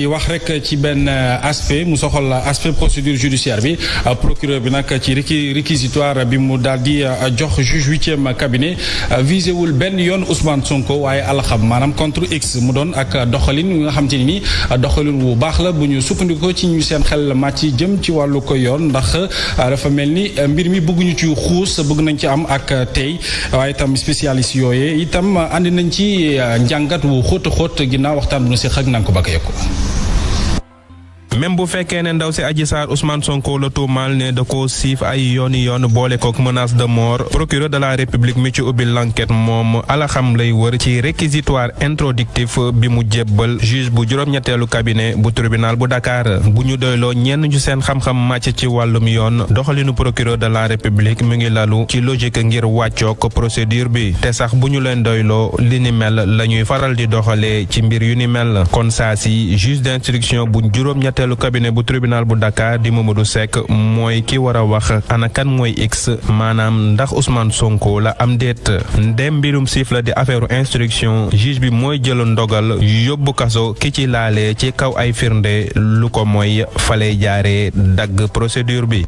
wax rek ci benn aspect mu soxal aspect procédure judiciaire bi procureur bi nag ci réquisitoire bi mu daal di jox juge 8e cabinet visé wul benn yoon Ousmane Sonko waaye alaxam maanaam contre X mu doon ak doxalin wi nga xam te ni doxalin wu baax la bu ñu sukkandikoo ci ñu seen xel màcc jëm ci wàllu ko yoon ndax dafa mel ni mbir mi bëgguñu ci xuus bëgg nañ ci am ak tey waaye itam spécialiste yooye itam andi nañ ci njàngat wu xóot a xóot ginnaaw waxtaan bu ñu si xëg nañ ko bakk yekku même bu fekkee ne ndaw si Adji Sarr Ousmane Sonko la tuumaal ne da ko siif ay yooni yoon boole kook menace de mort procureur de la république mi ci ubbi l'enquête moom alaxam lay wër ci réquisitoire introductif bi mu jébbal juge bu juróom-ñetteelu cabinet bu tribunal bu Dakar bu ñu doyloo ñenn ñu seen xam-xam màcc ci wàllum yoon doxalinu procureur de la république mu ngi lalu ci logique ngir wàccook procédure bi te sax bu ñu leen doyloo li ni mel la ñuy faral di doxalee ci mbir yu ni mel kon saa si juge d'instruction bu juróom-ñetteelu cabinet bu tribunal bu Dakar di Mamadou Seck mooy ki war a wax ana kan mooy X maanaam ndax Ousmane Sonko la am déet ndem mbirum siif la di affaire instruction juge bi mooy jël ndogal yóbbu kaso ki ci laale ci kaw ay firnde lu ko mooy falay jaaree dagg procédure bi.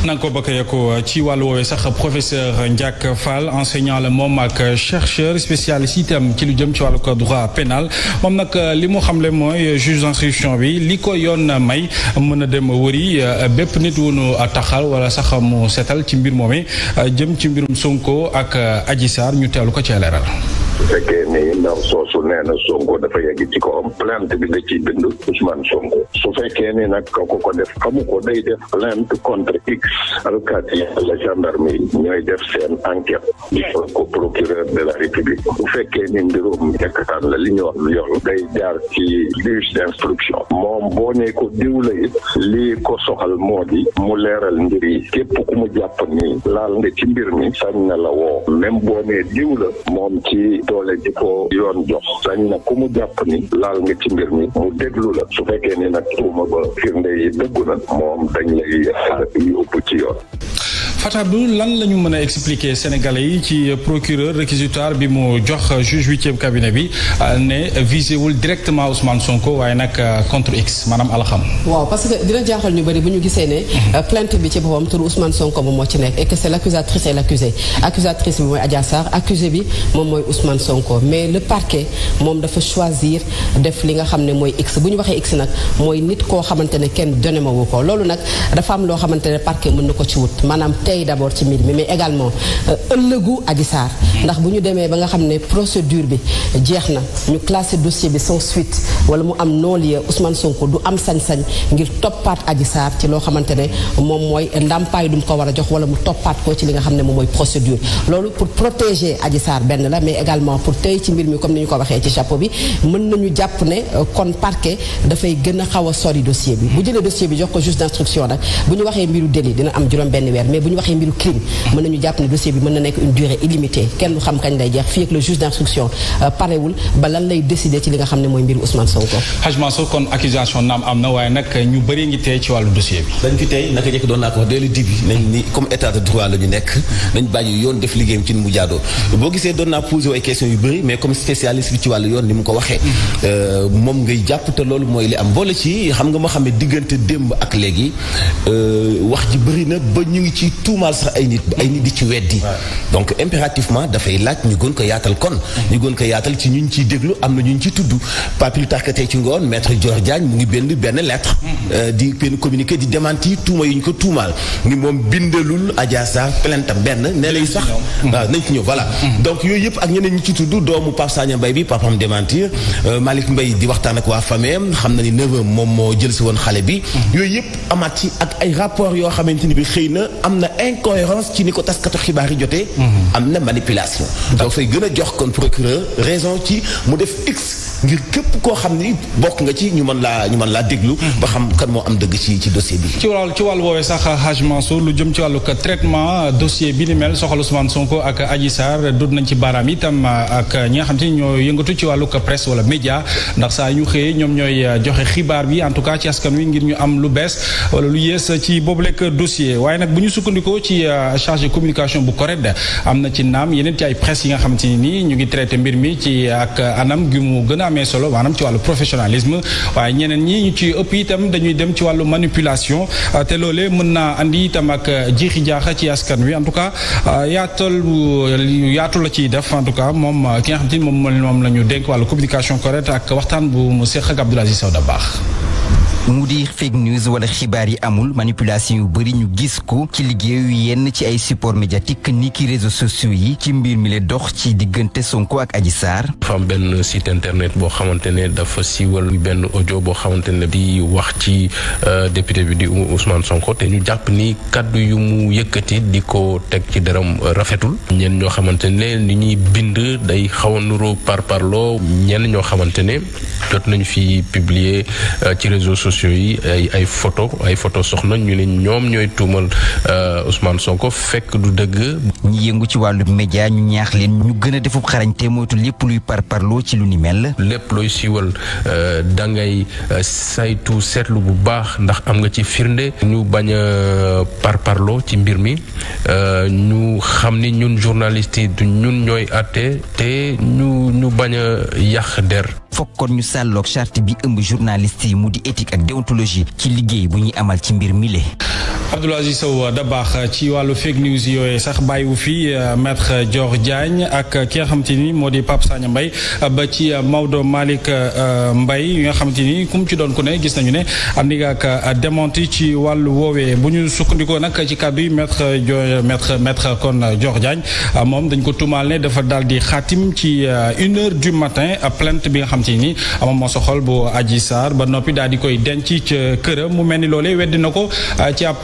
nanga ko bëgg yeeku ci wàllu woowee sax professeur Ndiak Fall enseignant la moom ak chercheur spécialiste itam ci lu jëm ci wàllu ko droit pénal moom nag li mu xamle mooy juge d'instruction bi li ko yoon may mën a dem wëri bépp nit wu nu taxal wala sax mu seetal ci mbir moomee jëm ci mbirum Sonko ak Adji Sarr ñu teewlu ko ci leeral. su fekkee ni ndaw soosu nee na Sonko dafa yegg ci kawam plainte bi nga ciy bind Ousmane Sonko su fekkee ni nag ko def xamu ko day def plainte contre X alkaati la gendarmerie ñooy def seen enquête di ko procureur de la république bu fekkee ni mbirum yekkataan la li ñu wax yoon day jaar ci juge d'instruction moom boo ne ko diw la it lii ko soxal moo di mu leeral mbir yi képp ku mu jàpp ni laal nga ci mbir mi sañ na la woo même boo ne diw la moom ci doole ji ko yoon jox sañ na ku mu jàpp ni laal nga ci mbir mi mu déglu la su fekkee ni nag tuuma ba firnde yi dëggu na moom dañ lay yóbbu ci yoon. Fatabou lan la ñu mën a expliquer Sénégalais yi ci procureur réquisitoire bi mu jox juge 8e cabinet bi ne visé wul directement Ousmane Sonko waaye nag contre X maanaam alaxam. waaw parce que dina jaaxal ñu bëri bu ñu gisee ne plainte bi ci boppam turu Ousmane Sonko moom moo ci nekk et que c'est l'accusatrice et l'accusé accusatrice bi mooy Adji Sarr accusé bi moom mooy Ousmane Sonko mais le parquet moom dafa choisir def li nga xam ne mooy X bu ñu waxee X nag mooy nit koo xamante ne kenn donné ma wu ko loolu nag dafa am loo xamante ne parquet mën na ko ci wut maanaam d'abord ci mbir mi mais également ëllëgu Adji Sarr ndax bu ñu demee ba nga xam ne procédure bi jeex na ñu classé dossier bi sans suite wala mu am non-lieu Ousmane Sonko du am sañ-sañ ngir toppaat Adji Sarr ci loo xamante ne moom mooy ndàmpaay du mu ko war a jox wala mu toppaat ko ci li nga xam ne moom mooy procédure loolu pour protéger Adji Sarr benn la mais également pour tey ci mbir mi comme ni ñu ko waxee ci chapeau bi mën nañu jàpp ne kon parquet dafay gën a xaw a sori dossier bi bu jëlee dossier bi jox ko juge d'instruction nag bu ñu waxee mbiru délit dina am juróom benn weer mais bu ñu waxee mbiru crime mën nañu jàpp ne dossier bi mën na nekk une durée illimitée kenn lu xam kañ lay jeex fii ak le juge d'instruction parewul ba lan lay décider ci li nga xam ne mooy mbiru Ousmane Sonko. Hadj Mansour kon accusation naam am na waaye nag ñu bëri ngi tey ci wàllu dossier bi. dañ fi tey naka jekk doon naa ko wax dès le début nañ ni comme état de droit la ñu nekk nañ bàyyi yoon def liggéeyam ci ni mu jaadoo boo gisee doon naa posé ay questions yu bëri mais comme spécialiste bi ci wàllu yoon ni mu ko waxee moom ngay jàpp te loolu mooy li am boole ci xam nga moo xam ne diggante démb ak léegi wax ji bëri na ba ñu ngi ci tuumaal sax ay nit di ci weddi donc impérativement dafay laaj ñu gën ko yaatal kon ñu gën ko yaatal ci ñun ciy déglu am na ñu ciy tudd pas plus tard que tey ci ngoon maître Dior Diagne mu ngi benn lettre di benn communiqué di démentir tuuma yu ñu ko tuumaal ni moom bindalul Adji Sarr plainte benn ne lay sax waaw nañ ci ñëw voilà donc yooyu yëpp ak ñeneen ñi ci tudd doomu Pape Sagna Mbaye bi papam démentir Malick Mbaye di waxtaan ak waa famille xam na ni neveu moom moo jël si woon xale bi yooyu yëpp amaat ci ak ay rapport yoo xamante ni bi xëy na am na incohérence ci ni ko taskatu xibaar yi jotee am na manipulation donc fay gën a jox kon procureur raison ci mu def X ngir képp koo xam ni bokk nga ci ñu mën laa déglu ba xam kan moo am dëgg ci dossier bi ci wàllu woowee sax Hadj Mansour lu jëm ci wàllu traitement dossier bi ni mel soxal Ousmane Sonko ak Adji Sarr dut nañ ci baaraam itam ak ñi nga xam te ni ñoo yëngatu ci wàllu presse wala média ndax saa ñu xëyee ñoom ñooy joxe xibaar bi en tout cas ci askan wi ngir ñu am lu bees wala lu yées ci boobu lekk dossier waaye nag bu ñu sukkandikoo ci chargé communication bu CORED am na ci naam yeneen ci ay presse yi nga xamante ni ñu ngi traité mbir mi ci ak anam gi mu gën a amee solo maanaam ci wàllu professionnalisme waaye ñeneen ñi ñu ci ëpp itam dañuy dem ci wàllu manipulation te loolee mën naa andi itam ak jiixi jaaxa ci askan wi en tout cas yaatu la ciy def en tout cas moom ki nga xam te ni moom la ñu dénk wàllu communication correcte ak waxtaan bu mu seq ak Abdoul Aziz Sow Dabakh. mu di fake news wala xibaar yi amul manipulation yu bëri ñu gis ko ci liggéeyu yenn ci ay support médiatique ni ki réseaux sociaux yi ci mbir mi la dox ci diggante Sonko ak Adji Sarr. dafa am benn site internet boo xamante ne dafa siiwal benn audio boo xamante ne di wax ci député bi di Ousmane Sonko te ñu jàpp ni kaddu yu mu yëkkati di ko teg ci deram rafetul ñenn ñoo xamante ne ni ñuy bind day xaw a nuroo parloo ñenn ñoo xamante ne jot nañu fi publier ci réseaux sociaux yi ay photo soxna ñu ne ñoom ñooy tuumal Ousmane Sonko fekk du dëgg. ñi yëngu ci wàllu média ñu ñaax leen ñu gën a defub xarañte moytu lépp luy parparloo ci lu ni mel. lépp looy siiwal da ngay saytu seetlu bu baax ndax am nga ci firnde ñu bañ a parparloo ci mbir mi ñu xam ni ñun journalistes yi du ñun ñooy àtte te ñu bañ a yàq der. fokkoon ñu sàlloog charte bi ëmb journaliste yi mu di éthique ak déontologie ci liggéey bu ñuy amal ci mbir mi le. Abdoul Aziz Sow Dabakh ci wàllu fake news yooyu sax bàyyiwu fi maître Dior Diagne ak ki nga xamante ni moo di Pape Sagna Mbaye ba ci Maodo Malick Mbaye yi nga xamante ni ku mu ci doon ku ne gis nañu ne am ni ak démenti ci wàllu woowee bu ñu sukkandikoo nag ci kàddu yi maître kon Dior Diagne moom dañ ko tuumaal ne dafa daal di xaatim ci 1h du matin plainte bi nga xamante ni moom moo soxal bu Adji Sarr ba noppi daal di koy denc ca këram mu mel ni loolee weddi na ko ci ab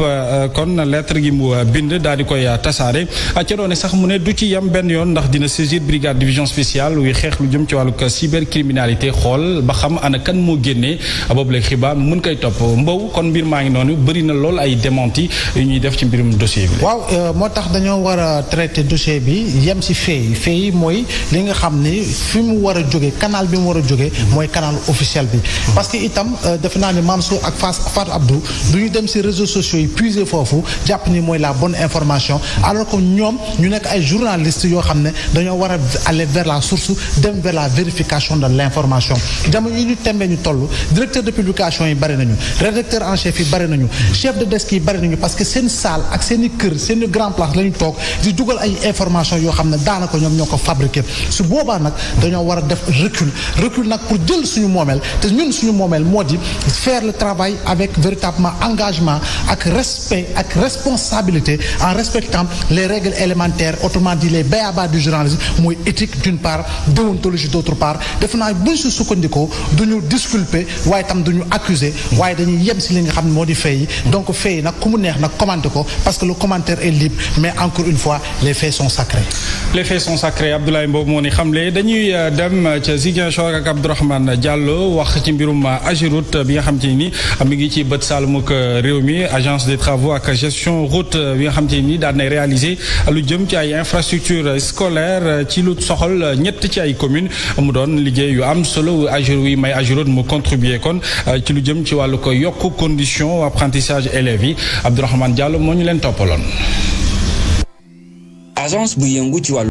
kon lettre gi mu bind daal di koy tasaare ca doone sax mu ne du ci yam benn yoon ndax dina saisir brigade division spéciale wuy xeex lu jëm ci wàllu cybercriminalité xool ba xam ana kan moo génnee boobu la xibaar mën koy topp mbow kon mbir maa ngi noonu bëri na lool ay démenti yu ñuy def ci mbirum dossier bi. waaw moo tax dañoo war a traiter dossier bi yem ci fait yi mooy li nga xam ni fi mu war a jóge canal bi mu war a jóge mooy canal officiel bi parce que itam defe naa ne Mansour ak Fatou Abdou du ñu dem ci réseaux sociaux yi puiser foofu jàpp ni mooy la bonne information alors que ñoom ñu nekk ay journalistes yoo xam ne dañoo war a aller vers la source dem vers la vérification de l'information jamono yi ñu tembee ñu toll directeur de publication yi bari nañu rédacteur en chef yi bari nañu chef de desk yi bari nañu parce que seen salle ak seen i kër seen i grand place la ñu toog di dugal ay information yoo xam ne daanaka ñoom ñoo ko fabriqué su boobaa nag dañoo war a def recul nag pour jël suñu moomeel te ñun suñu moomeel moo di faire le travail avec véritablement engagement ak respect ak responsabilité en respectant les règles élémentaires autrement dit les b.a.-ba du journalisme mooy éthique d'une part déontologie d'autre part def naa buñ si sukkandikoo duñu disculper waaye tam duñu accuser waaye dañuy yem si li nga xam ne moo di fay yi donc fay yi nag ku mu neex nag commenter ko parce que le commentaire est libre mais encore une fois les faits sont sacrés. les faits sont sacrés Abdoulaye Mbow moo ni xamle dañuy dem ca Ziguinchor ak Abdourahmane Diallo wax ci mbirum Ageroute bi nga xam te ni mi ngi ci bët saalumuk réew mi agence des travaux ak gestion route bi nga xam te ni daan nay réaliser lu jëm ci ay infrastructure scolaire ci lu soxal ñett ci ay communes mu doon liggéey yu am solo Ageroute yi may Ageroute mu contribuer kon ci lu jëm ci wàllu ko yokk condition apprentissage élèves yi Abdourahmane Diallo moo ñu leen toppaloon. agence bu yëngu ci wàllu